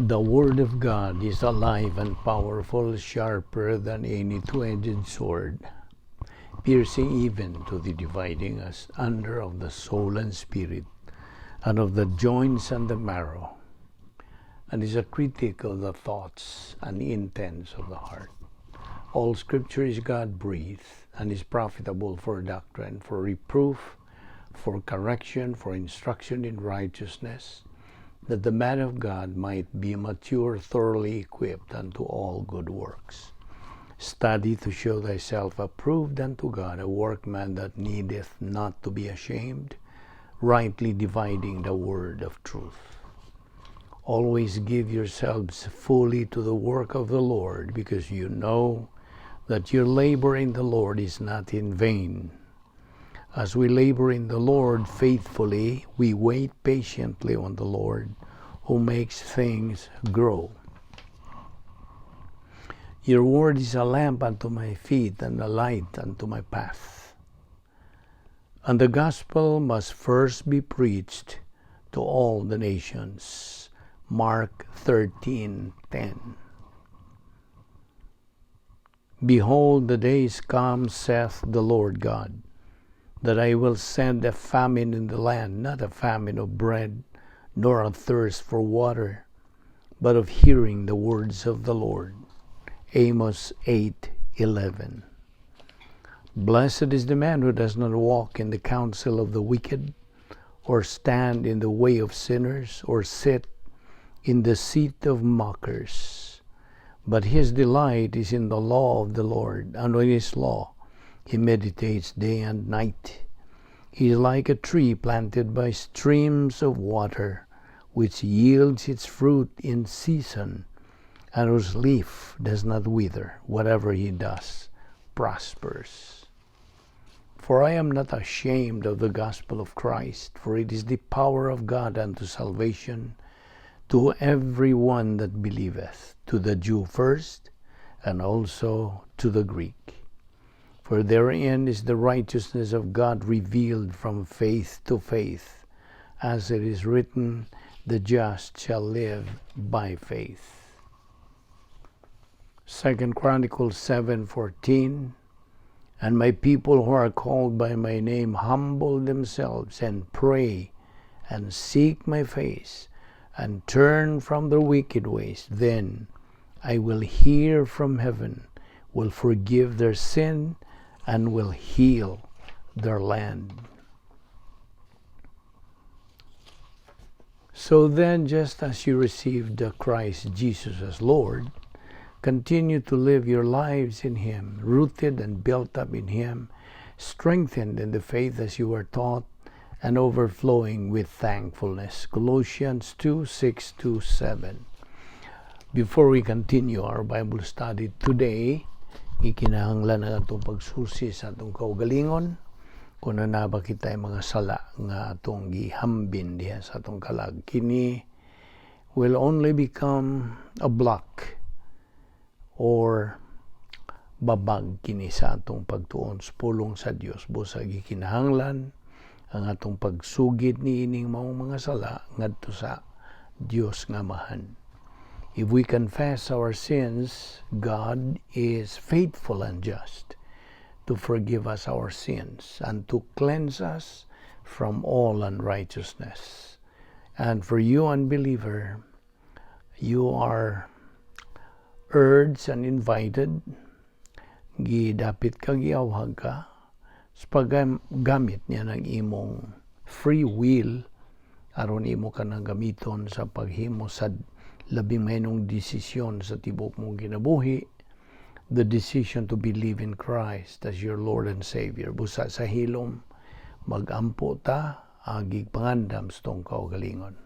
The Word of God is alive and powerful, sharper than any two-edged sword, piercing even to the dividing asunder of the soul and spirit, and of the joints and the marrow, and is a critic of the thoughts and intents of the heart. All Scripture is God-breathed and is profitable for doctrine, for reproof, for correction, for instruction in righteousness, that the man of God might be mature, thoroughly equipped unto all good works. Study to show thyself approved unto God, a workman that needeth not to be ashamed, rightly dividing the word of truth. Always give yourselves fully to the work of the Lord, because you know that your labor in the Lord is not in vain. As we labor in the Lord faithfully, we wait patiently on the Lord, who makes things grow. Your word is a lamp unto my feet and a light unto my path. And the gospel must first be preached to all the nations. Mark 13:10. Behold, the days come, saith the Lord God, that I will send a famine in the land, not a famine of bread, nor a thirst for water, but of hearing the words of the Lord. Amos 8:11. Blessed is the man who does not walk in the counsel of the wicked, or stand in the way of sinners, or sit in the seat of mockers. But his delight is in the law of the Lord, and on his law he meditates day and night. He is like a tree planted by streams of water, which yields its fruit in season, and whose leaf does not wither. Whatever he does prospers. For I am not ashamed of the gospel of Christ, for it is the power of God unto salvation to every one that believeth, to the Jew first, and also to the Greek. For therein is the righteousness of God revealed from faith to faith, as it is written, the just shall live by faith. 2 Chronicles 7:14. And my people who are called by my name humble themselves and pray and seek my face and turn from their wicked ways, then I will hear from heaven, will forgive their sin, and will heal their land. So then, just as you received Christ Jesus as Lord, continue to live your lives in Him, rooted and built up in Him, strengthened in the faith as you were taught, and overflowing with thankfulness. Colossians 2:6-7. Before we continue our Bible study today, ikinahanglan ang atong pagsusi sa atong kaugalingon kung naa ba kitay mga sala nga atong gihambin diha sa atong kalag. Kini will only become a block or babag kini sa atong pagtuon sa pulong sa Dios. Busa gikinahanglan ang atong pagsugid niining maong mga sala ngadto sa Dios nga Amahan. If we confess our sins, God is faithful and just to forgive us our sins and to cleanse us from all unrighteousness. And for you, unbeliever, you are urged and invited, gidapit ka, giawhag ka, sa paggamit niya ng imong free will aron imo ka nang gamiton sa paghimo sa labing mahinong desisyon sa tibok mong kinabuhi, the decision to believe in Christ as your Lord and Savior. Busa sa hilom, magampo ta, agig pangandam sa atong kaugalingon.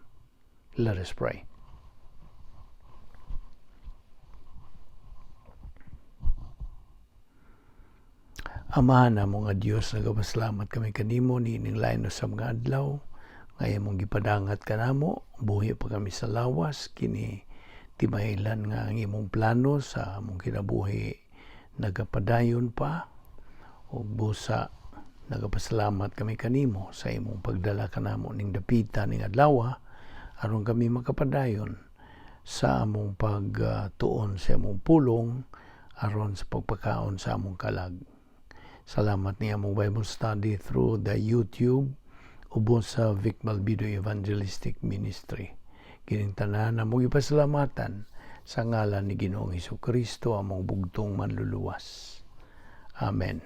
Let us pray. Amahan namo nga Dios, nagapasalamat kami kanimo niining lain sa mga adlaw nga imong gipadangat kanamo, buhi pa kami sa lawas kini timahilan nga ang imong plano sa among kinabuhi nagapadayon pa, ug busa nagapasalamat kami kanimo sa imong pagdala kanamo ning dapita ning adlaw aron kami makapadayon Sa among pagtuon sa among pulong aron sa pagpakaon sa among kalag. Salamat ni among Bible study through the YouTube ubos sa Vic Malbido Evangelistic Ministry. Kining tanan among ipasalamatan sa ngalan ni Ginoong Kristo, among bugtong manluluwas. Amen.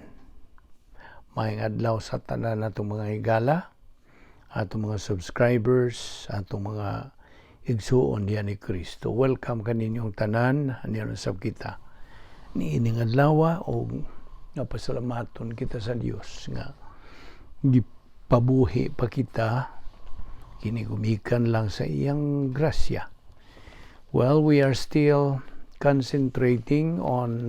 Maayong adlaw sa tanan natong mga higala, atong mga subscribers, atong mga igsuon diyan ni Kristo. Welcome kaninyong tanan, aniya sab kita. Ni ining adlaw og napasalamaton kita sa Dios nga gipabuhi pa kita, kini gumikan lang sa iyang grasya. Well, we are still concentrating on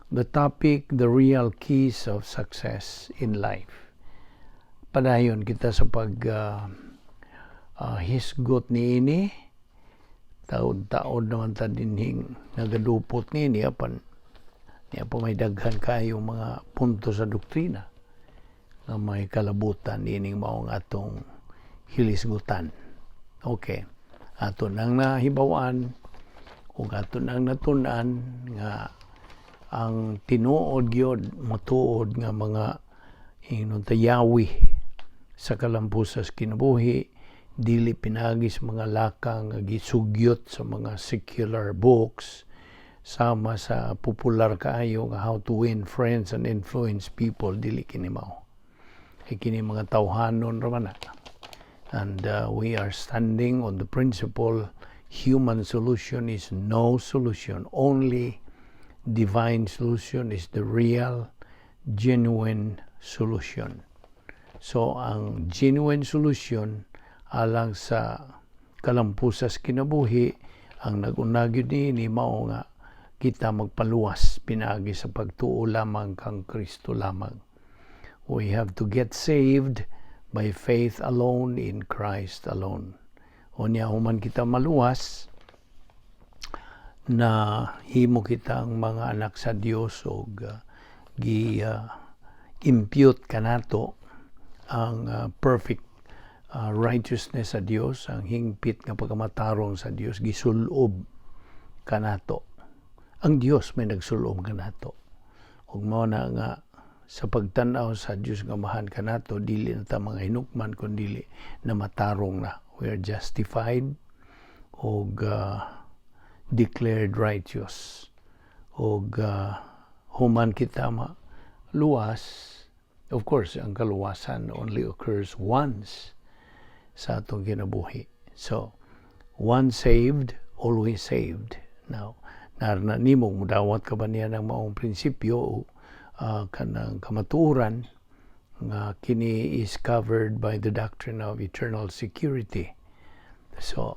the topic, the real keys of success in life. Padayon kita sa pag hisgot niini. Taod-taod naman ta dinhing nagadupot niini, apan niya pa may daghan kayo mga punto sa doktrina nga may kalabutan niining maong atong hilisgutan. Okay. Ato nang nahibawan ug ato nang natun-an nga ang tinuod gyud, matuod nga mga ingnon ta yawi sa kalampusas kinabuhi dili pinaagi sa mga lakang nga gisugyot sa mga secular books, sama sa popular kaayo nga How to Win Friends and Influence People. Dili kini mao, kay kini mga tawhanon ra man na. And we are standing on the principle, human solution is no solution. Only divine solution is the real, genuine solution. So ang genuine solution alang sa kalampusas kinabuhi, ang nag-una gyud niini mao nga kita magpaluwas pinaagi sa pagtuo lamang kang Kristo lamang. We have to get saved by faith alone in Christ alone. Unya human kita maluwas, na himo kita ang mga anak sa Dios og gi impute kanato ang perfect righteousness sa Dios, ang hingpit nga pagkamatarong sa Dios, gisulob kanato. Ang Dios may nagsulob kanato. Ug mao na nga sa pagtan-aw sa Dios nga Amahan kanato, dili na ta mga hinukman kun dili na matarong na. We are justified og declared righteous. Og human kita maluwas, of course, ang kaluwasan only occurs once sa atong kinabuhi. So, once saved, always saved. Now, narna nimo, mudawat ka ba niya ng maong prinsipyo o kanang kamatuoran nga kini is covered by the doctrine of eternal security. So,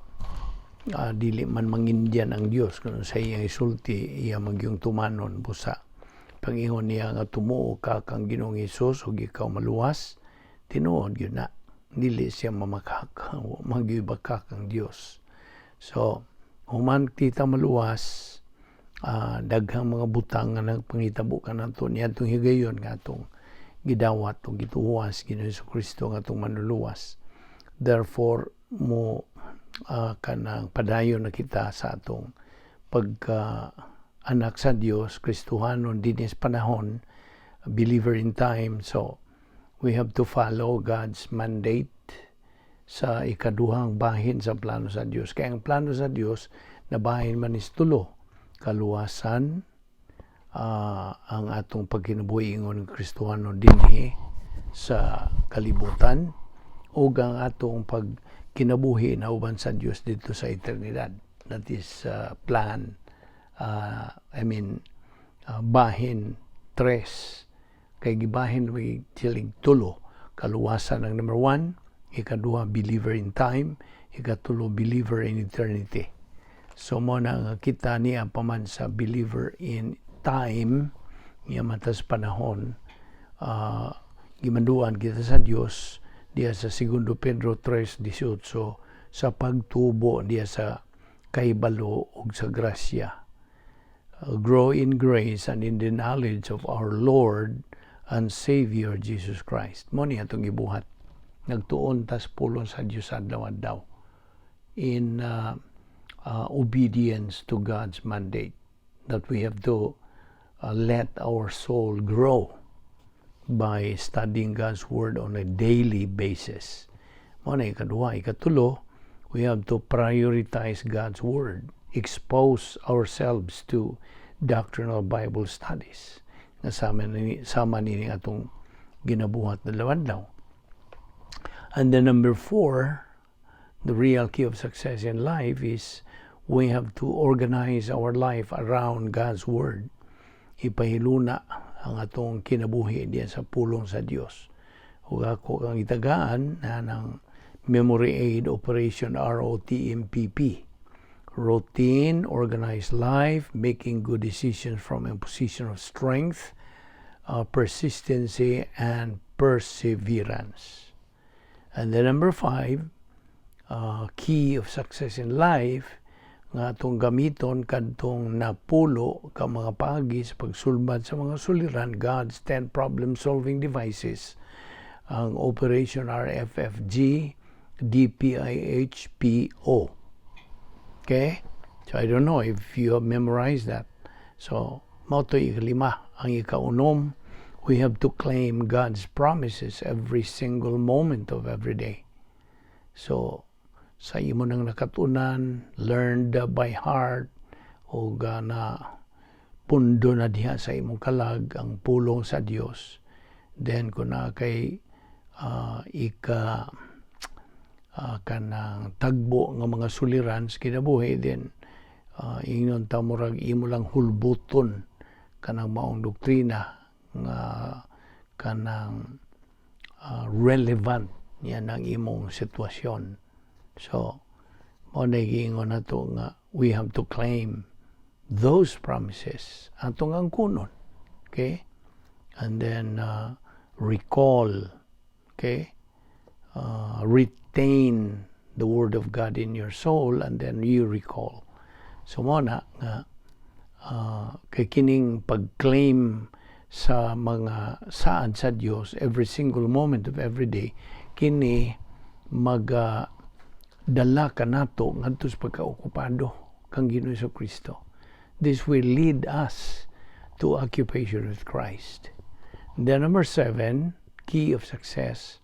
dili man mangindyan ang Dios kung sa iyang isulti, iya magyung tumanon. Busa pangingon niya nga tumuo ka kang Ginoong Hesus ug ikaw maluwas, tinuod gyud na. Dili siya mamakak, magyubakak ang Dios. So, human kita maluwas, daghang mga butang nga nagpangitabo kanato niadtong higayon nga atong gidawat ug gituwas Ginoong Kristo nga atong manluluwas. Therefore, mo kanang padayon na kita sa atong pagka anak sa Dios, Kristohanon dinis panahon, believer in time. So we have to follow God's mandate sa ikaduhang bahin sa plano sa Dios. Kaya ang plano sa Dios nabahin man is tulo: kaluwasan, ang atong pagkinabuhi ingon Kristohano dinhi sa kalibutan, ug ang atong pagkinabuhi na uban sa Dios dito sa eternidad. That is plan, I mean, bahin tres, kay gibahin may siling tulo: kaluwasan ang number one, ikaduha, believer in time, ikatulo, believer in eternity. So mo na nga kita niya pa man sa believer in time, nga matas panahon, gimanduan kita sa Dios diya sa Segundo Pedro 3:18 sa pagtubo diya sa kahibalo ug sa grasya. Grow in grace and in the knowledge of our Lord and Savior Jesus Christ. Mo ni atong gibuhat. Nagtuon tas pulong sa Dios adlaw-adlaw. In Obedience to God's mandate, that we have to let our soul grow by studying God's Word on a daily basis. Mao na ikaduha. Ikatulo, we have to prioritize God's Word, expose ourselves to doctrinal Bible studies. Nga sama ni atong ginabuhat na adlaw. And then number four, the real key of success in life is we have to organize our life around God's Word. Ipahiluna ang atong kinabuhi diya sa pulong sa Dios. Ug ako kang itagaan na ng memory aid, Operation ROTMPP. Routine, organized life, making good decisions from a position of strength, persistency, and perseverance. And then number five, key of success in life, nga atong gamiton kadtong napulo ka mga paagi sa pagsulbad sa mga suliran, God's 10 problem-solving devices, ang Operation RFFG DPIHPO. Okay? So I don't know if you have memorized that. So, mao to ikalima. Ang ikaunom, we have to claim God's promises every single moment of every day. So, sa imo nang nakatunan, learned by heart, o na pundo na diha sa imong kalag ang pulong sa Dios, then kung naa kay ika kanang tagbo nga mga suliran sa kinabuhi, then ingnon ta murag imo lang hulbuton kanang maong doktrina nga kanang relevant niya ng imong sitwasyon. So, mao na giingon nato nga we have to claim those promises atong angkunon. Okay? And then recall, okay? Retain the word of God in your soul and then you recall. So mao na nga kay kining pag-claim sa mga saad sa Dios every single moment of every day, kini mag dala kanato ngadto sa pagkaokupado kang Ginoo Kristo. This will lead us to occupation with Christ. Then number seven, key of success,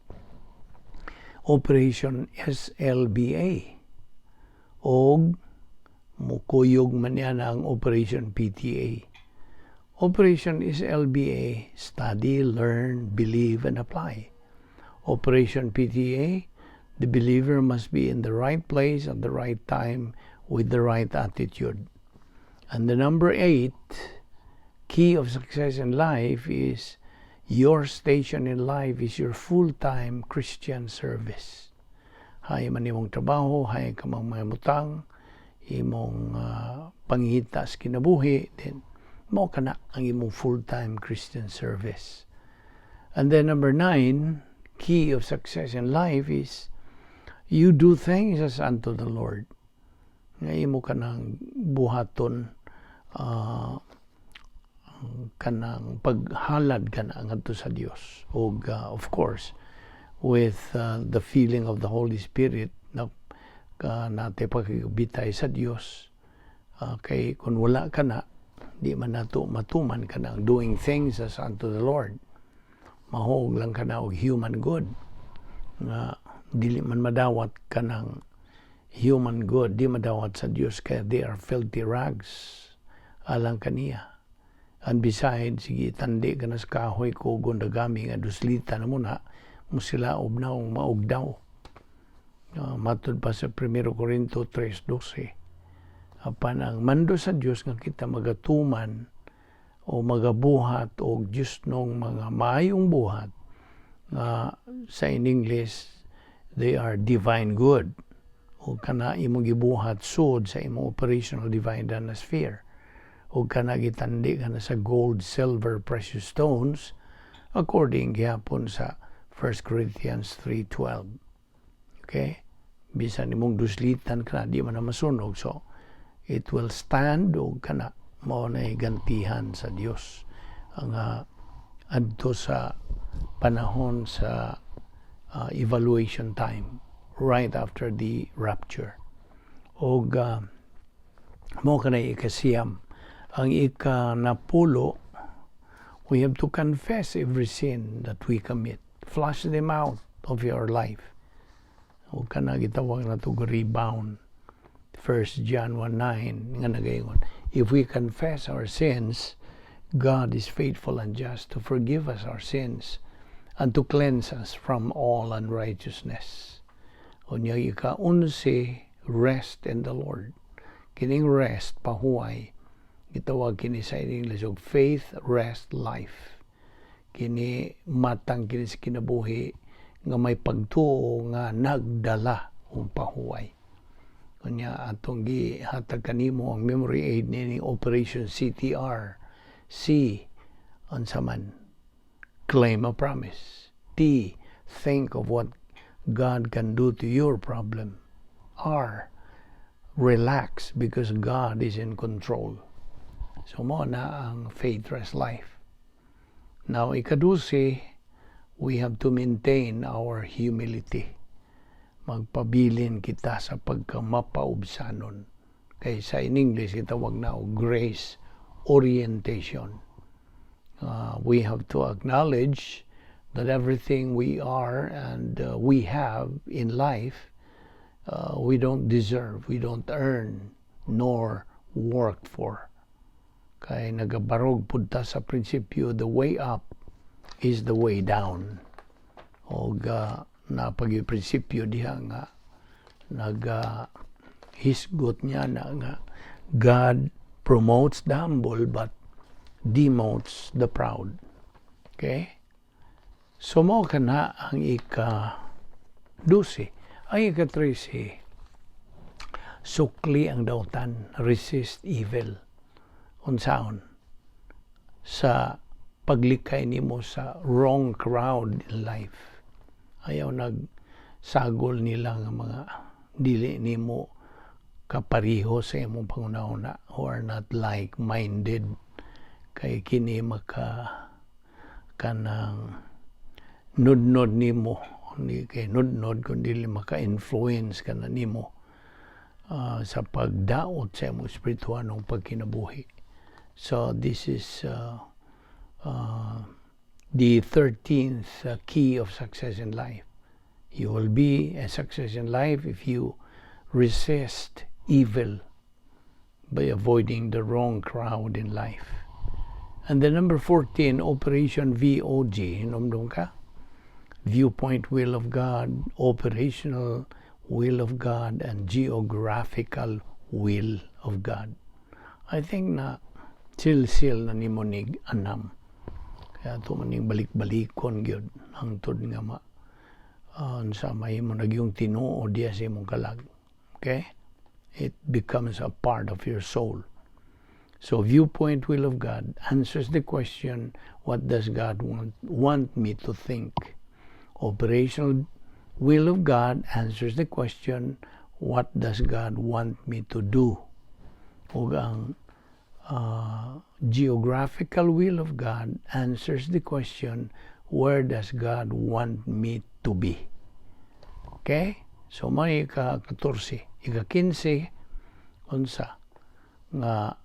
Operation SLBA. Og mukuyog man yan ang Operation PTA. Operation SLBA, study, learn, believe, and apply. Operation PTA, the believer must be in the right place at the right time with the right attitude. And the number eight key of success in life is your station in life is your full-time Christian service. Hay man imong trabaho, hay ka mang mga butang, imong pangita sa kinabuhi, then mao kana ang imong full-time Christian service. And then number nine, key of success in life is you do things as unto the Lord. Nga imo kanang buhaton, kanang paghalad ka na ngadto sa Dios ug of course with the feeling of the Holy Spirit na ka nate pakigabitay sa Dios, kay kung wala ka na, di man nato matuman kanang doing things as unto the Lord. Mahog lang ka na og human good nga dili man madawat kanang human good, di madawat sa Dios kay they are filthy rags alang kaniya. And besides, sige tandi ka na sa kahoy kugon dagami nga duslita na muna musilaob na og maugdaw, matud pa sa 1 Corinto 3:12. Apan ang mando sa Dios nga kita magatuman o magabuhat og Dios nong mga maayong buhat nga sa in English they are divine good, o kana imong gibuhat sud sa imong operational divine sphere, o kana gitandi ka na sa gold, silver, precious stones according gihapon sa 1 Corinthians 3:12. Okay, bisan imong duslitan kana, di man na masunog, so it will stand og kana mao na gantihan sa Dios ang adto sa panahon sa evaluation time right after the rapture. Og Mao kanay ikasiyam. Ang ikanapulo, we have to confess every sin that we commit. Flush them out of your life. O kana gitawag nato rebound. 1 John 1:9 nga nagaingon, "If we confess our sins, God is faithful and just to forgive us our sins and to cleanse us from all unrighteousness." Unya ika-11, rest in the Lord. Kining rest, pahuway, gitawag kini sa English og faith rest life. Kini matang kini sa kinabuhi nga may pagtuo nga nagdala og pahuway. Unya atong gihatag kanimo ang memory aid nining Operation CTR. C, unsa man? Claim a promise. T, think of what God can do to your problem. R, relax because God is in control. So mao na ang faith rest life. Now, ika-12, we have to maintain our humility. Magpabilin kita sa pagkamapaubsanon. Kay sa in English, gitawag na og grace orientation. We have to acknowledge that everything we are and we have in life, we don't deserve, we don't earn, nor work for. Kay nagabarog pud ta sa prinsipyo, the way up is the way down. Og naa pa gyuy prinsipyo diha nga nag hisgot niya na nga God promotes the humble but demotes the proud. Okay? So mao kana ang ika-12. Ang ika-13, sukli ang dautan, resist evil. Unsaon? Sa paglikay nimo sa wrong crowd in life. Ayaw nagsagol nila nga mga dili nimo kapariho sa imong panghunahuna, who are not like-minded, kay kini maka kanang nudnod nimo, hindi kay nudnod kun dili maka-influence ka na nimo sa pagdaot sa imong espirituhanong pagkinabuhi. So this is the 13th key of success in life. You will be a success in life if you resist evil by avoiding the wrong crowd in life. And then number 14, Operation VOG. Hinumdum ka? Viewpoint will of God, operational will of God, and geographical will of God. I think na silsil na nimo nig anam. Kaya ato maning balik-balikon gyud hangtod nga ma sa mahimo na gyung tinuod diya sa imong kalag. Okay? It becomes a part of your soul. So viewpoint will of God answers the question, "What does God want me to think?" Operational will of God answers the question, "What does God want me to do?" Ug ang geographical will of God answers the question, "Where does God want me to be?" Okay? So may ika-14, ika-15, unsa nga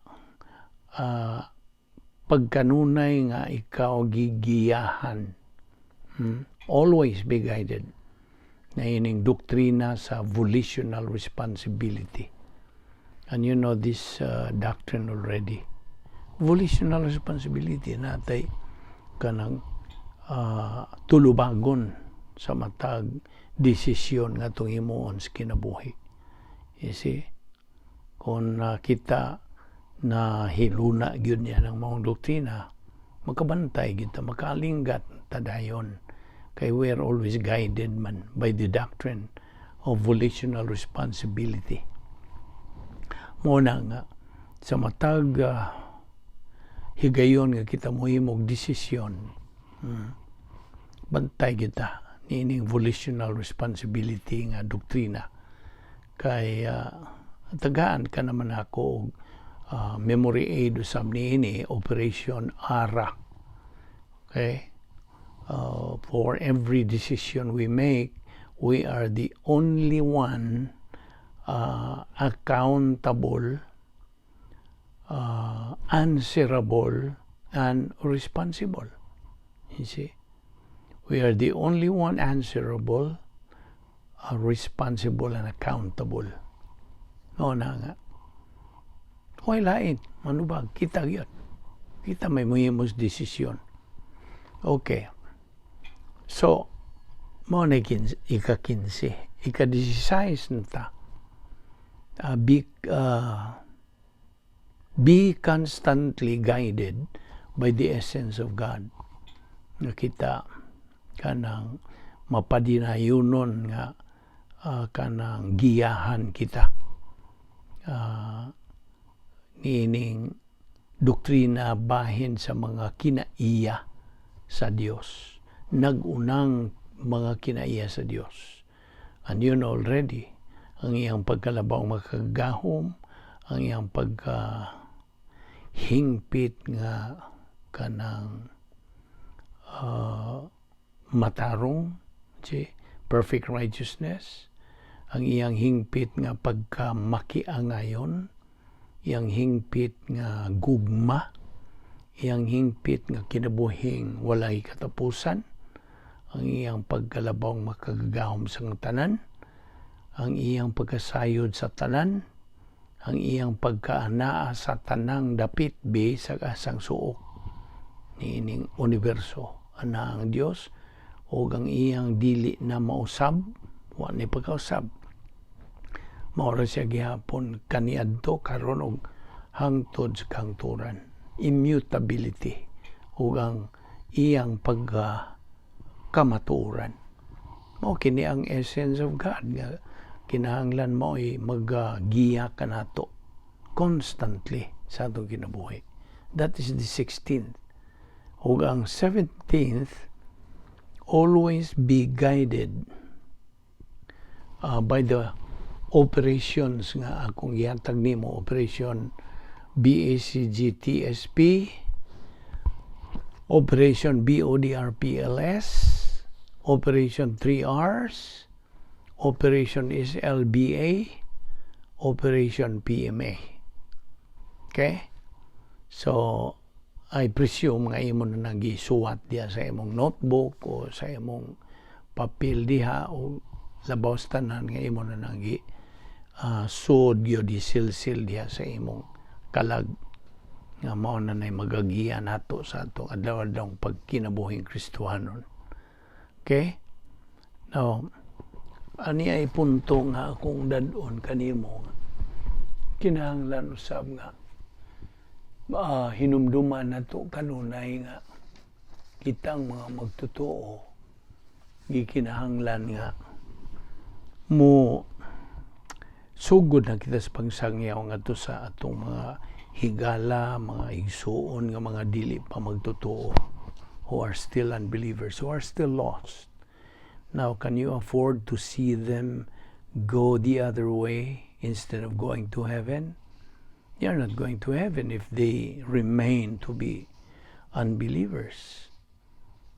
pagkanunay nga ikaw gigiyahan. Always be guided na ining doktrina sa volitional responsibility. And you know this doctrine already. Volitional responsibility natay kanang tulubagon sa matag desisyon nga atong himuon sa kinabuhi. You see? Kung kita na hiluna gyud niya ng maong doktrina, makabantay kita, makalinggat tadayon. Kay we are always guided man by the doctrine of volitional responsibility. Mao na nga, sa matag higayon nga kita mohimog desisyon, bantay kita niining volitional responsibility nga doktrina. Kay tagaan ka naman ako og memory aid usab niini, Operation ARA. Okay? For every decision we make, we are the only one accountable. Answerable and responsible. You see? We are the only one answerable, responsible, and accountable. Mao na nga. Way lain, manubag, kita gyud. Kita may muhimos desisyon. Okay. So, mao na ika-15. Ika-16 na ta. Be constantly guided by the essence of God. Nga kita kanang mapadinayunon nga kanang giyahan kita niining doktrina bahin sa mga kinaiya sa Dios. Nag-unang mga kinaiya sa Dios. And you know already, ang iyang pagkalabaw makagagahom, ang iyang pagka hingpit nga kanang matarong, see, perfect righteousness, ang iyang hingpit nga pagka makiangayon, iyang hingpit nga gugma, iyang hingpit nga kinabuhing walay katapusan, ang iyang pagkalabaw makagagahom sa tanan, ang iyang pagkasayod sa tanan, ang iyang pagkaanaa sa tanang dapit bisag asang suok niining universo. Ana ang Dios ug ang iyang dili na mausab, wa ni pagkausab. Mao ra siya gihapon kaniadto, karon ug hangtod sa kahangturan. Immutability ug ang iyang pagka kamatuoran. Mao kini ang essence of God nga kinahanglan mo ay maggiya kanato constantly sa atong kinabuhi. That is the 16th. Ug ang 17th, always be guided by the operations nga akong gihatag nimo, Operation BACGTSP, Operation BODRPLS, Operation 3Rs, Operation SLBA, Operation PMA. Okay? So, I presume nga imo na nagisuwat diya sa imong notebook o sa imong papel diha o labaw sa tanan nga imo na nagi suod gyud isilsil diha sa imong kalag nga mao na nay magagiya nato sa atong adlaw-adlaw pagkinabuhing Kristohanon. Okay? Now, ani ay punto nga akong dad-on kanimo, kinahanglan usab nga hinumduman nato kanunay nga kitang mga magtotoo gikinahanglan nga mo sugod na kita sa pagsangyaw ngadto sa atong mga higala, mga igsuon nga mga dili pa magtotoo, who are still unbelievers, who are still lost. Now, can you afford to see them go the other way instead of going to heaven? They are not going to heaven if they remain to be unbelievers.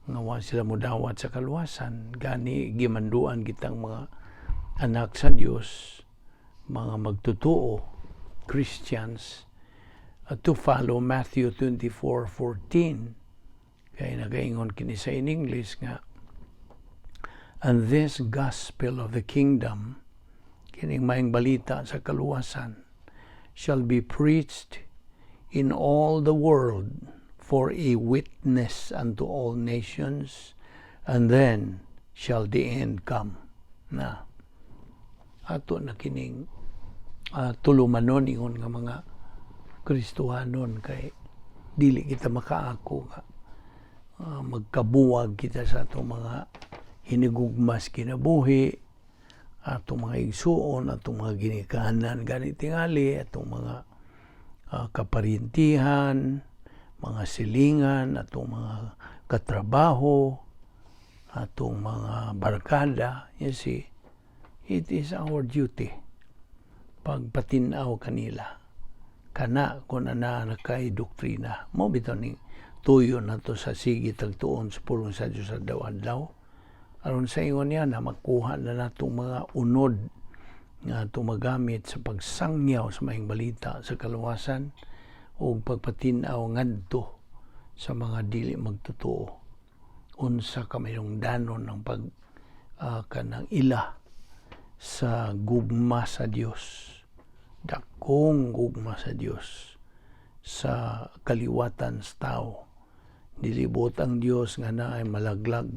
Nga wa sila mudawat sa kaluwasan. Gani gimanduan kitang mga anak sa Dios, mga magtotoo, Christians, to follow Matthew 24:14. Kay nagaingon kini sa in English nga, "And this gospel of the kingdom," kining maayong balita sa kaluwasan, "shall be preached in all the world for a witness unto all nations, and then shall the end come." Na ato na kining tulumanon ingon nga mga Kristohanon kay dili kita makaako nga magkabuwag kita sa atong mga hinigugmas kinabuhi, atong mga igsuon, atong mga ginikanan gani tingali, atong mga kaparintihan, mga silingan, atong mga katrabaho, atong mga barkada. You see, it is our duty pagpatinaw kanila. Kana kung ana na kay doktrina. Mao bitaw ni tuyo nato sa sige tagtuon sa pulong sa Dios adlaw-adlaw. Aron sa ingon niya na makuha na natong mga unod nga atong magamit sa pagsangyaw sa maayong balita sa kaluwasan. Ug pagpatin-aw ngadto sa mga dili magtotoo unsa ka mahinungdanon ang pag kanang ila sa gugma sa Dios, dakong gugma sa Dios sa kaliwatan sa tao. Dili buot ang Dios nga naay malaglag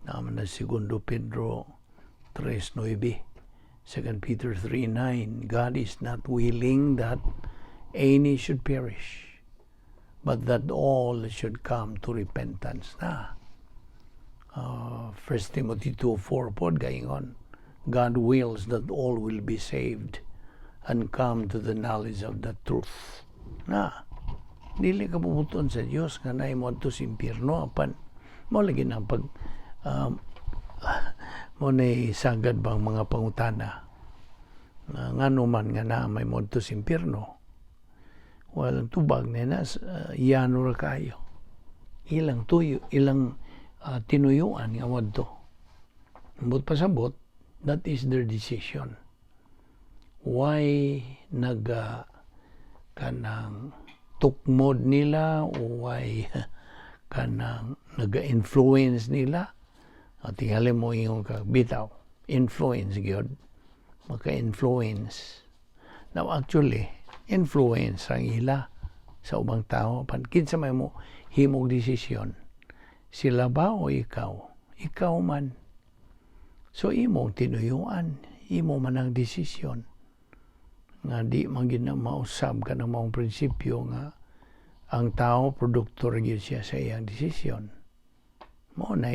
naman na. Segundo Pedro 3:9, 2 Peter 3:9, "God is not willing that any should perish, but that all should come to repentance." Na 1 Timothy 2:4 pod gaingon, "God wills that all will be saved and come to the knowledge of the truth." Na dili kabubut-on sa Dios nga naay moadto sa impyerno, apan mo lagi na pag mo na sagad bang mga pangutana nga ngano man nga naa may moadto sa impyerno. Well, ang tubag na na yano ra kayo, ilang tuyo, ilang tinuyuan nga moadto. Ambot pasabot, that is their decision. Why naga kanang tukmod nila o why kanang naga-influence nila at tingali mo ingon ka bitaw influence gyud, maka-influence. Now, actually influence ang ila sa ubang tao, pan kinsa may mo himog desisyon, sila ba o ikaw? Ikaw man. So imong tinuyuan, imo man ang desisyon nga di man gid na mausab ka ng maong prinsipyo nga ang tao produkto ra gyud siya sa iyang desisyon. Mao na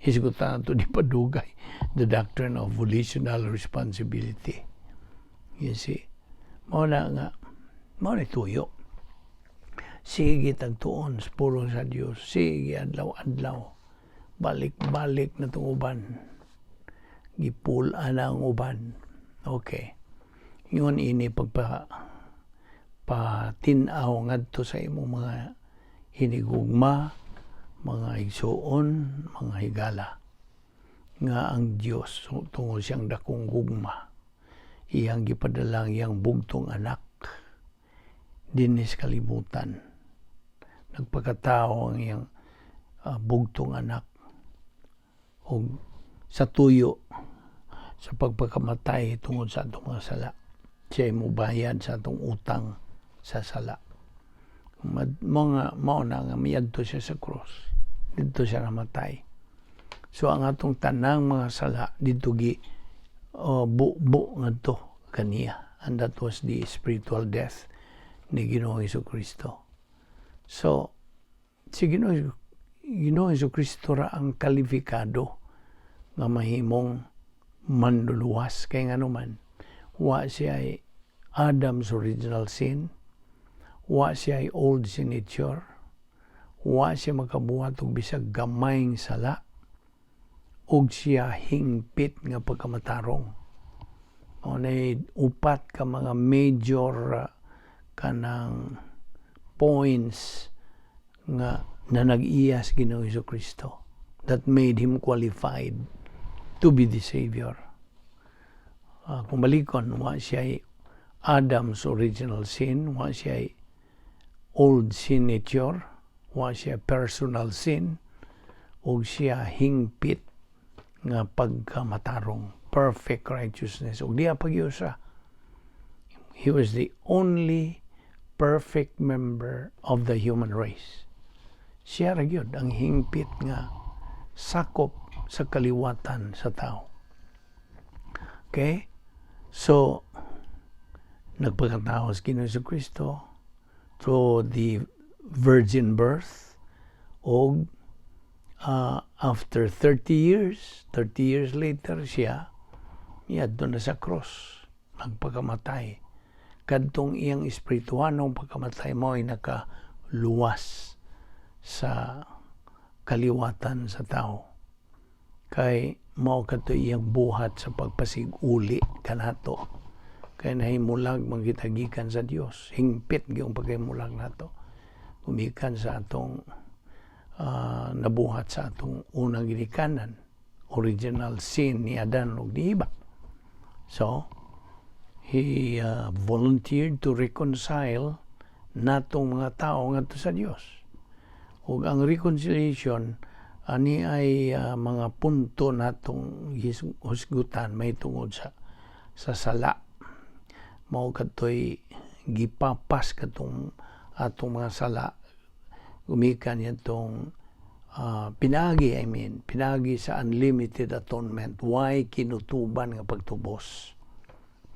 hisgutan nato di padugay, the doctrine of volitional responsibility, you see. Mao na nga mao na tuyo, sige tagtuon sa pulong sa Dios, sige adlaw-adlaw, balik-balik na tong uban, gipul-an na ang uban. Okay, ingon ini pagpa patin-aw ngadto sa imong mga hinigugma, mga igsuon, mga higala, nga ang Dios, tungod siyang dakong gugma, iyang gipadala ang iyang bugtong anak dinhi sa kalibutan. Nagpakatao ang iyang bugtong anak ug sa tuyo sa pagpakamatay tungod sa atong mga sala, siya mobayad sa atong utang sa sala. Mga mao na nga miadto siya sa cross. Didto siya namatay. So ang atong tanang mga sala didto gi bu-bu ngadto kaniya, and that was the spiritual death ni Ginoong Kristo. So si Ginoong Kristo ra ang kalifikado nga mahimong manluluwas, kay ngano man wa siya ay Adam's original sin, wa siya ay old sin nature, wa siya makabuhat og bisag gamayng sala, ug siya hingpit nga pagkamatarong. Mao nay upat ka mga major kanang points nga na nag-iya sa Ginoong Kristo that made him qualified to be the Savior. Kung balikon, wa siya Adam's original sin, wa siya old sin nature, wa siya personal sin, ug siya hingpit nga pagkamatarong, perfect righteousness. Ug diha pa gyud siya. He was the only perfect member of the human race. Siya ra gyud ang hingpit nga sakop sa kaliwatan sa tao. Okay? So, nagpakatao si Ginoong Kristo through the virgin birth og after 30 years, 30 years later siya miadto na sa cross, nagpakamatay. Kadtong iyang espirituhanong pagkamatay mo ay nakaluwas sa kaliwatan sa tao. Kay mao kadto iyang buhat sa pagpasig-uli kanato. Kay nahimulag man kita gikan sa Dios. Hingpit gyud paghimulag nato. Gumikan sa atong nabuhat sa atong unang ginikanan, original sin ni Adan ug ni Eva. So, he volunteered to reconcile natong mga tao ngadto sa Dios. Ug ang reconciliation ani ay mga punto natong husgutan may tungod sa sala. Mao kadtoy gipapas katong atong mga sala gumikan yatong pinaagi, I mean, pinaagi sa unlimited atonement, way kinutuban nga pagtubos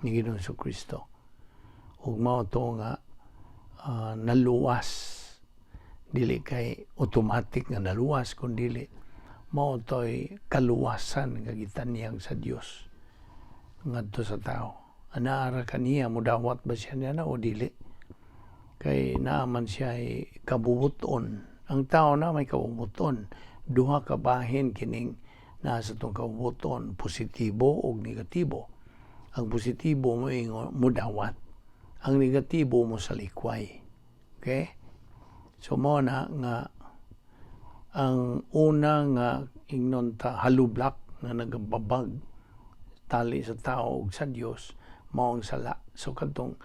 ni Ginoong Kristo. Ug mao to nga naluwas, dili kay automatic nga naluwas, kun dili mao to'y kaluwasan nga gitanyag sa Dios ngadto sa tao. Anaa ra kaniya mudawat ba siya niya o dili, kay naaman siya ay kabubuton. Ang tao na may kabubuton, duha ka bahin kining naa sa atong kabubuton, positibo o negatibo. Ang positibo mo mudawat, ang negatibo mo sa likway. Okay, so mo na nga ang una nga ingnon ta hollow block nga nagababag tali sa tao ug sa Dios mao ang sala. So kadtong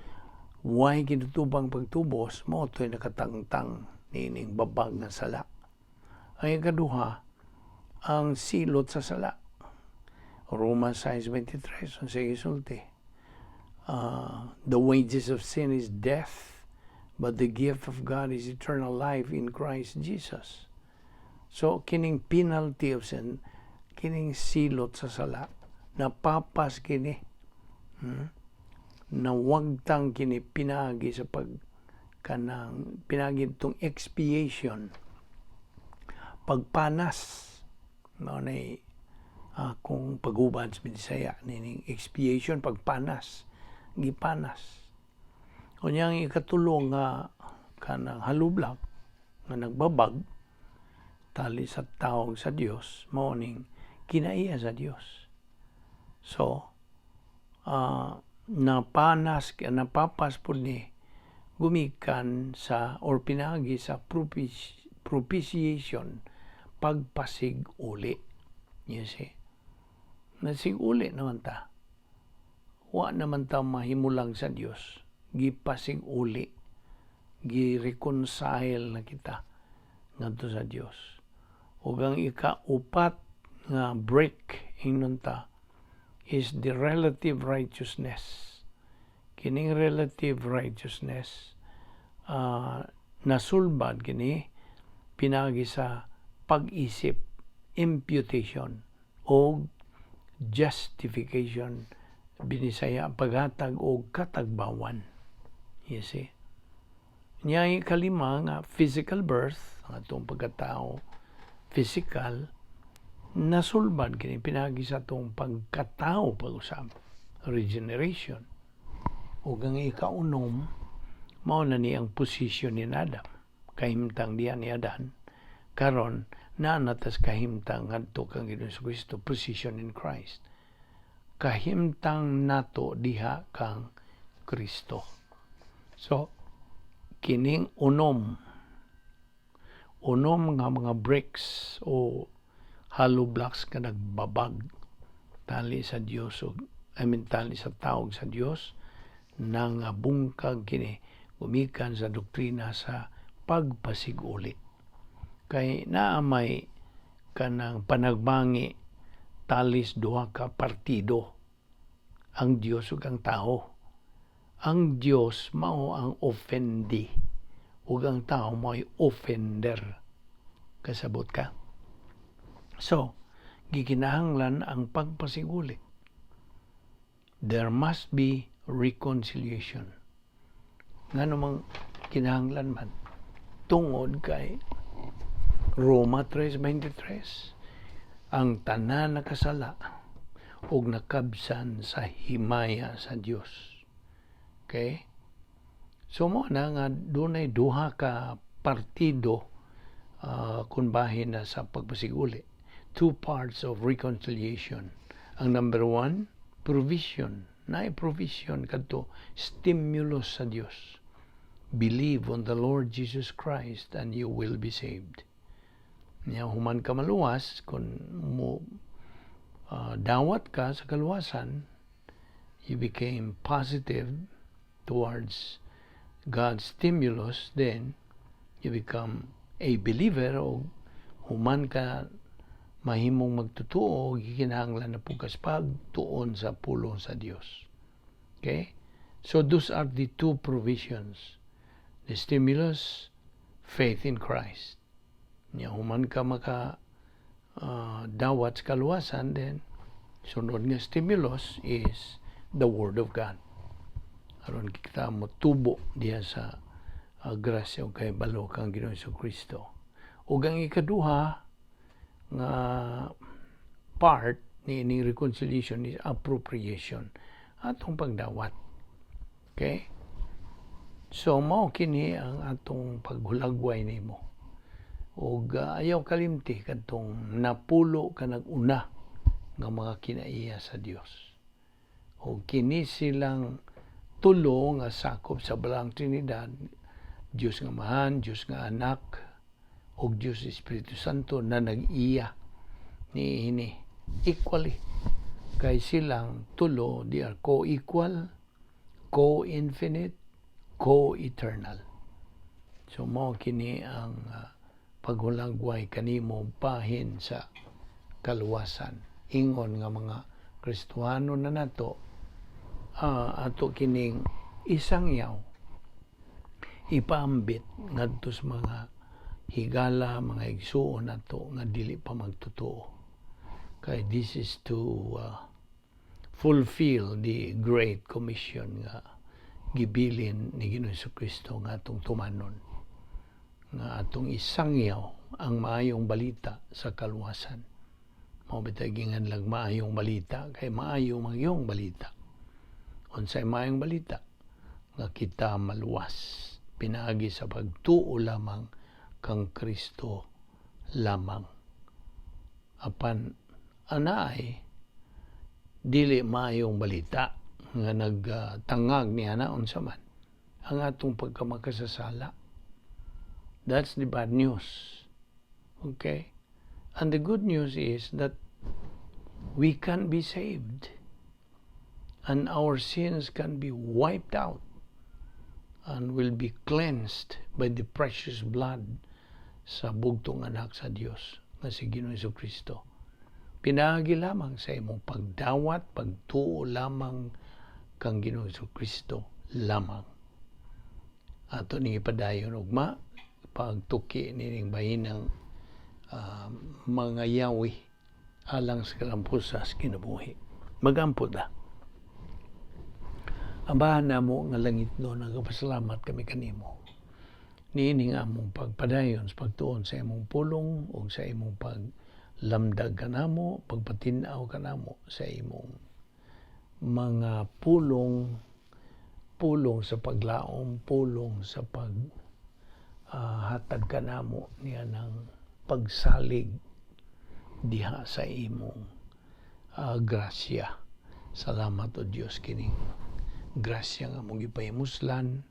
way kinutubang pagtubos, mao to'y nakatangtang niining babag nga sala. Ang ikaduha, ang silot sa sala. Roma 6:23, ang sige sulti. "The wages of sin is death, but the gift of God is eternal life in Christ Jesus." So, kining penalty of sin, kining silot sa sala, napapas kini, Nawagtang kini pinagi sa pag kanang pinagi itong expiation, pagpanas, mao na akong pagubad sa Bisaya nining expiation, pagpanas, gipanas. Unya ang ikatulo nga kanang hollow block nga nagbabag tali sa tawag sa Dios mao ning kinaiya sa Dios. So napanas, napapas pud ni gumikan sa or pinaagi sa propitiation, pagpasig-uli. You see? Nasig-uli naman ta. Wa naman ta mahimulang sa Dios. Gipasig-uli. Gi-reconcile na kita ngadto sa Dios. Ug ang ikaupat nga brick, ingnon ta, is the relative righteousness. Kining relative righteousness, nasulbad kini pinagi sa pag-isip, imputation o justification, Binisaya, paghatag og katagbawan. You see? Nya ikalima nga physical birth, ang atong pagkatao physical, nasulbad kini pinagi sa atong pagkatao pag-usab, regeneration. Ug ang ikaunom, mao na ni ang posisyon ni Adam. Kahimtang diya ni Adan. Karon naa na tas kahimtang ngadto kang Ginoong Kristo, position in Christ. Kahimtang nato diha kang Kristo. So, kining unom unom nga mga bricks o hollow blocks nga nagbabag tali sa Dios o, I mean, tali sa tawag sa Dios, nang bungkag kini gumikan sa doktrina sa pagpasiguli, kay naa may kanang panagbangi talis duha ka partido, ang Dios ug ang tao. Ang Dios mao ang offendee ug ang tao mao'y offender. Kasabot ka? So, gikinahanglan ang pagpasiguli. There must be reconciliation. Ngano mang kinahanglan man? Tungod kay Roma 3:23, ang tanan nakasala ug nakabsan sa himaya sa Dios. Okay? So mo na nga dunay duha ka partido kung bahin na sa pagpasiguli. Two parts of reconciliation. Ang number one, provision. Naay provision kadto stimulus sa Dios. "Believe on the Lord Jesus Christ and you will be saved." Nya human ka maluwas, kung mo dawat ka sa kaluwasan, you became positive towards God's stimulus, then you become a believer o human ka mahimong magtotoo, gikinahanglan na pud kas pagtuon sa pulong sa Dios. Okay? So those are the two provisions. The stimulus, faith in Christ. Nya human ka maka dawat sa kaluwasan, then sunod nga stimulus is the Word of God. Aron kita mo tubo diha sa grasya ug kahibalo kang Ginoong Kristo. Ug ang ikaduha nga part ni ining reconciliation is appropriation, atong pagdawat. Okay? So mao kini ang atong paghulagway nimo. Ug ayaw kalimti kadtong napulo ka nag-una nga mga kinaiya sa Dios. Ug kini silang tulo nga sakop sa Balaang Trinidad, Dios nga Amahan, Dios nga Anak, ug Dios Espiritu Santo na nag-iya niini equally, kay silang tulo, they are co-equal, co-infinite, co-eternal. So mao kini ang paghulagway kanimo bahin sa kaluwasan. Ingon nga mga Kristohano na nato, ato kining isangyaw, ipaambit ngadto sa mga higala, mga igsuon nato nga dili pa magtotoo. Kay this is to fulfill the Great Commission nga gibilin ni Ginoong Kristo nga atong tumanon, nga atong isangyaw ang maayong balita sa kaluwasan. Mao bitay ginganlag maayong balita, kay maayo magyong balita. Unsay maayong balita? Nga kita maluwas pinaagi sa pagtuo lamang kang Kristo lamang. Apan anaay dili maayong balita nga nagtangag niya na unsa man ang atong pagkamakasasala. That's the bad news. Okay? And the good news is that we can be saved and our sins can be wiped out and will be cleansed by the precious blood sa bugtong anak sa Dios nga si Ginoong Kristo. Pinaagi lamang sa imong pagdawat, pagtuo lamang kang Ginoong Kristo lamang. Ato ning ipadayon ugma pagtuki nining bahinang mga yawi alang sa kalampusas kinabuhi. Magampo ta. Amahan namo nga langitnon, nagapasalamat kami kanimo. Niini nga among pagpadayon sa pagtuon sa imong pulong ug sa imong paglamdag kanamo, pagpatin-aw kanamo sa imong mga pulong, pulong sa paglaom, pulong sa pag hatag kanamo niya ng pagsalig diha sa imong grasya. Salamat, O Dios, kining grasya nga among gipahimuslan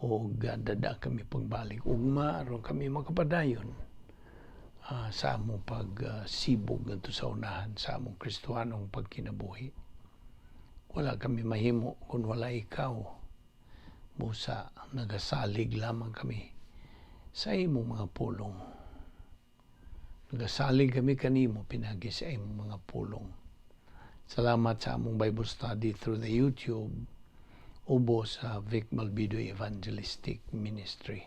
o dada kami pagbalik ugma aron kami makapadayon sa among pagsibog ngadto sa unahan sa among Kristohanong pagkinabuhi. Wala kami mahimo kung wala ikaw. Busa nagasalig lamang kami sa imong mga pulong. Nagasalig kami kanimo pinaagi sa imong mga pulong. Salamat sa among Bible study through the YouTube ubo sa Vic Malvido Evangelistic Ministry.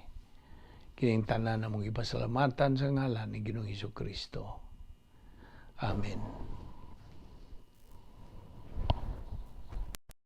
Kining tanan among ipasalamatan sa ngalan ni Ginoong Hesus Kristo. Amen.